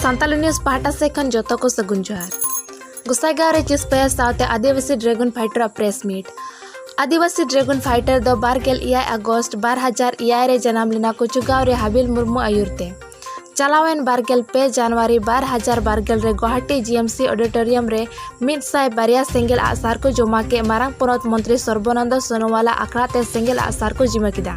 Santali news पाहटा से खन जतो को सगुन जोहार। गोसाईगांव रे चिस्पया सावते आदिवासी ड्रैगन फाइटर प्रेस मीट। आदिवासी ड्रैगन फाइटर दो 27 अगस्त 2007 रे जन्म लेना कोचुगांव रे हाबिल मुर्मू आयुरते चालावेन 23 जनवरी 2020 रे गुवाहाटी जीएमसी ऑडिटोरियम रे 102 सेंगेल आसार को जमा के मारांग पनत मंत्री सर्बानंद सोनोवाला आखड़ा ते सेंगेल आसार को जिमा किदा।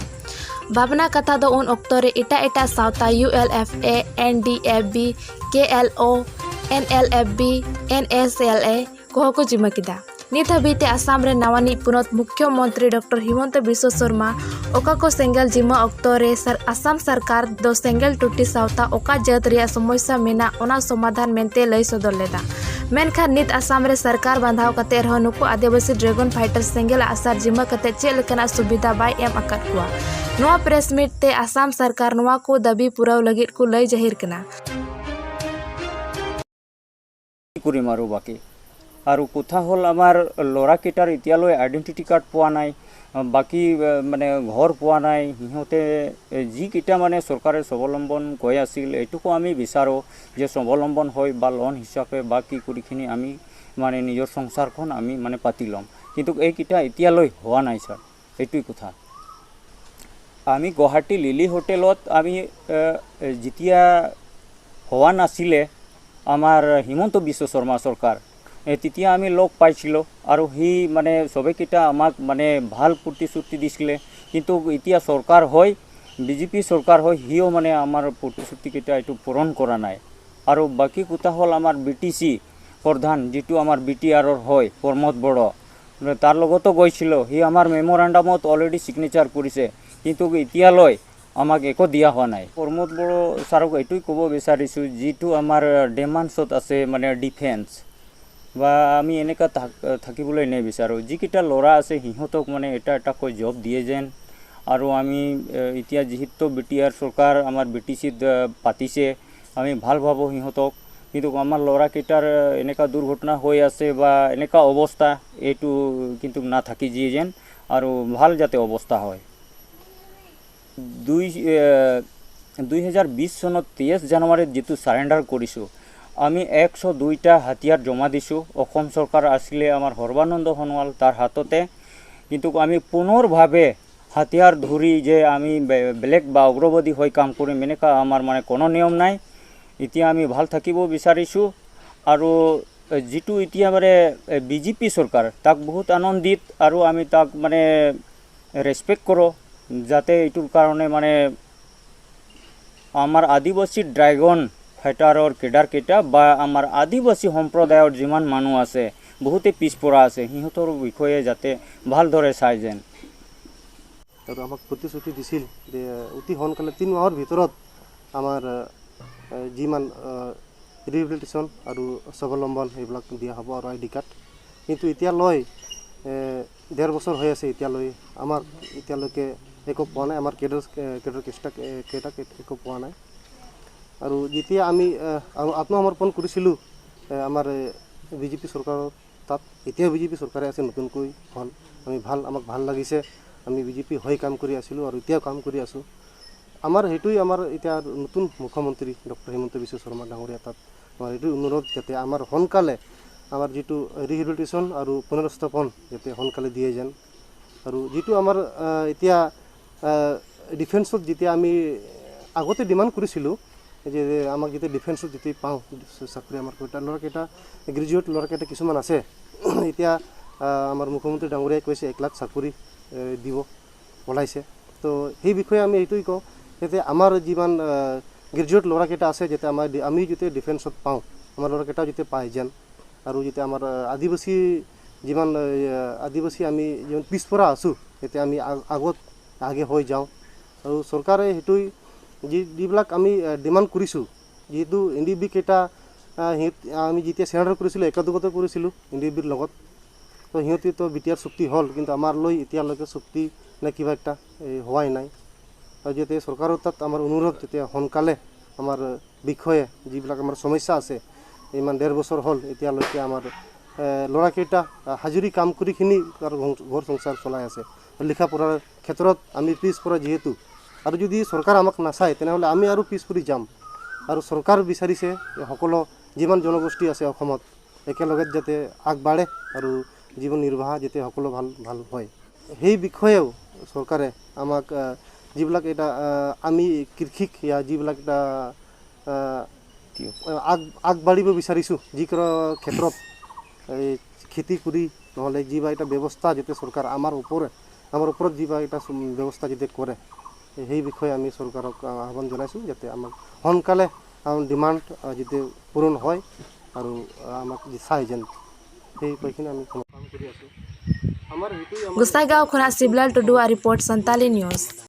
भावना कथा दो उन अक्तो रे एटा एटा सावता यूएलएफए एनडीएफबी केएलओ एनएलएफबी एनएसएलए कोहो को जिमा किदा। नित हबीते आसाम रे नवानी पुनत मुख्यमंत्री डॉक्टर हिमंत बिश्व शर्मा ओका को सेंगेल जिमा अक्तो रे आसाम सरकार दो सेंगेल टुटी सावता ओका जात रिया समस्या मेना ओना समाधान मेनते लई सदर लेदा। मेनखान नित आसाम रे सरकार बांधाव कते रहो नुकु आदिवासी ड्रैगन फाइटर सेंगेल आसार जिमा कते चेद लेकाना सुविधा बाय एम अकद कुआ। नोआ प्रेस मीट ते आसाम सरकार नोआ को दाबी पुराव लगिद को लई जाहिर कना। কৰিম আৰু বাকী আৰু কথা হ'ল আমাৰ ল'ৰাকেইটাৰ এতিয়ালৈ আইডেণ্টিটি কাৰ্ড পোৱা নাই, বাকী মানে ঘৰ পোৱা নাই। সিহঁতে যিকেইটা মানে চৰকাৰে স্বাৱলম্বন কৈ আছিল, এইটোকো আমি বিচাৰোঁ যে স্বাৱলম্বন হৈ বা লোন হিচাপে বা কি কৰিখিনি আমি মানে নিজৰ সংসাৰখন আমি মানে পাতি ল'ম, কিন্তু এইকেইটা এতিয়ালৈ হোৱা নাই ছাৰ। এইটোৱেই কথা। আমি গুৱাহাটী লিলি হোটেলত আমি যেতিয়া হোৱা নাছিলে আমাৰ হিমন্ত বিশ্ব শৰ্মা চৰকাৰ, তেতিয়া আমি লগ পাইছিলোঁ আৰু সি মানে চবেইকেইটা আমাক মানে ভাল প্ৰতিশ্ৰুতি দিছিলে, কিন্তু এতিয়া চৰকাৰ হৈ বিজেপি চৰকাৰ হৈ সিও মানে আমাৰ প্ৰতিশ্ৰুতিকেইটা এইটো পূৰণ কৰা নাই। আৰু বাকী কথা হ'ল আমাৰ বি টি চি প্ৰধান যিটো আমাৰ বি টি আৰৰ হয় প্ৰমোদ বড়ো, তাৰ লগতো গৈছিলোঁ, সি আমাৰ মেম'ৰেণ্ডামত অলৰেডি ছিগনেচাৰ কৰিছে, কিন্তু এতিয়ালৈ আমাক একো দিয়া হোৱা নাই। প্ৰমোদ বড়ো ছাৰক এইটোৱে ক'ব বিচাৰিছোঁ, যিটো আমাৰ ডিমাণ্ডছত আছে মানে ডিফেন্স বা আমি এনেকুৱা থাকিবলৈ নিবিচাৰোঁ। যিকেইটা ল'ৰা আছে সিহঁতক মানে এটা এটাকৈ জব দিয়ে যেন। আৰু আমি এতিয়া যিহেতু বি টি আৰ চৰকাৰ আমাৰ বি টি চিত পাতিছে, আমি ভাল ভাবোঁ সিহঁতক, কিন্তু আমাৰ ল'ৰাকেইটাৰ এনেকুৱা দুৰ্ঘটনা হৈ আছে বা এনেকুৱা অৱস্থা এইটো কিন্তু নাথাকি দিয়ে যেন আৰু ভাল যাতে অৱস্থা হয়। 2020 চনত 23 জানুৱাৰীত যিটো চাৰেণ্ডাৰ কৰিছোঁ, আমি 102টা হাতিয়াৰ জমা দিছোঁ। অসম চৰকাৰ আছিলে আমাৰ সৰ্বানন্দ সোণোৱাল তাৰ হাততে, কিন্তু আমি পুনৰভাৱে হাতিয়াৰ ধৰি যে আমি বেলেগ বা উগ্ৰবাদী হৈ কাম কৰিম এনেকুৱা আমাৰ মানে কোনো নিয়ম নাই। এতিয়া আমি ভাল থাকিব বিচাৰিছোঁ। আৰু যিটো এতিয়া মানে বিজেপি চৰকাৰ তাক বহুত আনন্দিত আৰু আমি তাক মানে ৰেচপেক্ট কৰোঁ, যাতে এইটোৰ কাৰণে মানে আমাৰ আদিবাসী ড্ৰেগন ফাইটাৰৰ কেডাৰকেইটা বা আমাৰ আদিবাসী সম্প্ৰদায়ৰ যিমান মানুহ আছে বহুতে পিছপৰা আছে, সিহঁতৰ বিষয়ে যাতে ভালদৰে চাই যেন। আৰু আমাক প্ৰতিশ্ৰুতি দিছিল যে অতি সোনকালে 3 মাহৰ ভিতৰত আমাৰ যিমান ৰিহেবিলিটেশ্যন আৰু স্বাৱলম্বন সেইবিলাক দিয়া হ'ব আৰু আই ডি কাৰ্ড। কিন্তু এতিয়ালৈ 1.5 বছৰ হৈ আছে, এতিয়ালৈ আমাৰ এতিয়ালৈকে একো পোৱা নাই, আমাৰ কেডাৰ কেইটাক একো পোৱা নাই। আৰু যেতিয়া আমি আত্মসমৰ্পণ কৰিছিলোঁ আমাৰ বিজেপি চৰকাৰৰ তাত, এতিয়াও বিজেপি চৰকাৰে আছে, নতুনকৈ হ'ল, আমি ভাল, আমাক ভাল লাগিছে, আমি বিজেপি হৈ কাম কৰি আছিলোঁ আৰু এতিয়াও কাম কৰি আছোঁ। আমাৰ সেইটোৱেই আমাৰ এতিয়া নতুন মুখ্যমন্ত্ৰী ডক্টৰ হিমন্ত বিশ্ব শৰ্মা ডাঙৰীয়া তাত আমাৰ এইটোৱে অনুৰোধ যাতে আমাৰ সোনকালে আমাৰ যিটো ৰিহেবিলিটেশ্যন আৰু পুনৰস্থাপন যাতে সোনকালে দিয়ে যেন। আৰু যিটো আমাৰ এতিয়া ডিফেন্সত যেতিয়া আমি আগতে ডিমাণ্ড কৰিছিলোঁ যে আমাক যেতিয়া ডিফেন্সত যেতিয়া পাওঁ চাকৰি, আমাৰ কেইটা ল'ৰাকেইটা গ্ৰেজুৱেট ল'ৰাকেইটা কিছুমান আছে, এতিয়া আমাৰ মুখ্যমন্ত্ৰী ডাঙৰীয়াই কৈছে 1 লাখ চাকৰি দিব ওলাইছে, তো সেই বিষয়ে আমি এইটোৱেই কওঁ যাতে আমাৰ যিমান গ্ৰেজুৱেট ল'ৰাকেইটা আছে যাতে আমি যেতিয়া ডিফেন্সত পাওঁ আমাৰ ল'ৰাকেইটাও যাতে পায় যেন। আৰু যেতিয়া আমাৰ আদিবাসী যিমান আদিবাসী আমি যিমান পিছপৰা আছোঁ যাতে আমি আগত আগে হৈ যাওঁ। আৰু চৰকাৰে সেইটোৱেই যিবিলাক আমি ডিমাণ্ড কৰিছোঁ, যিহেতু এন ডি বি কেইটা আমি যেতিয়া চেৰেণ্ডাৰ কৰিছিলোঁ একেলগতে কৰিছিলোঁ এন ডি বিৰ লগত, তো সিহঁতেতো বি টি আৰ চুক্তি হ'ল, কিন্তু আমাৰ লৈ এতিয়ালৈকে চুক্তি নে কিবা এটা এই হোৱাই নাই। আৰু যাতে চৰকাৰৰ তাত আমাৰ অনুৰোধ যেতিয়া সোনকালে আমাৰ বিষয়ে যিবিলাক আমাৰ সমস্যা আছে, ইমান 1.5 বছৰ হ'ল এতিয়ালৈকে আমাৰ ল'ৰাকেইটা হাজিৰি কাম কৰিখিনি তাৰ ঘৰ সংসাৰ চলাই আছে। লিখা পঢ়াৰ ক্ষেত্ৰত আমি পিছপৰা যিহেতু, আৰু যদি চৰকাৰ আমাক নাচায় তেনেহ'লে আমি আৰু পিছ পৰি যাম। আৰু চৰকাৰ বিচাৰিছে যে সকলো যিমান জনগোষ্ঠী আছে অসমত একেলগে যাতে আগবাঢ়ে আৰু জীৱন নিৰ্বাহ যাতে সকলো ভাল ভাল হয়। সেই বিষয়েও চৰকাৰে আমাক যিবিলাক এটা আমি কৃষিক ইয়া যিবিলাক এটা আগবাঢ়িব বিচাৰিছোঁ, যিকোনো ক্ষেত্ৰত এই খেতি কৰি নহ'লে যিবা এটা ব্যৱস্থা যাতে চৰকাৰ আমাৰ ওপৰত যিবা এটা ব্যৱস্থা যাতে কৰে, সেই বিষয়ে আমি চৰকাৰক আহ্বান জনাইছোঁ, যাতে আমাক সোনকালে ডিমাণ্ড যাতে পূৰণ হয় আৰু আমাক চাই যেন সেই কৈখিনি আমি কাম কৰি আছোঁ। আমাৰ সেইটোৱে गोसाईगांव खुना शिवलाल टुडुआ रिपोर्ट, संताली न्यूज़।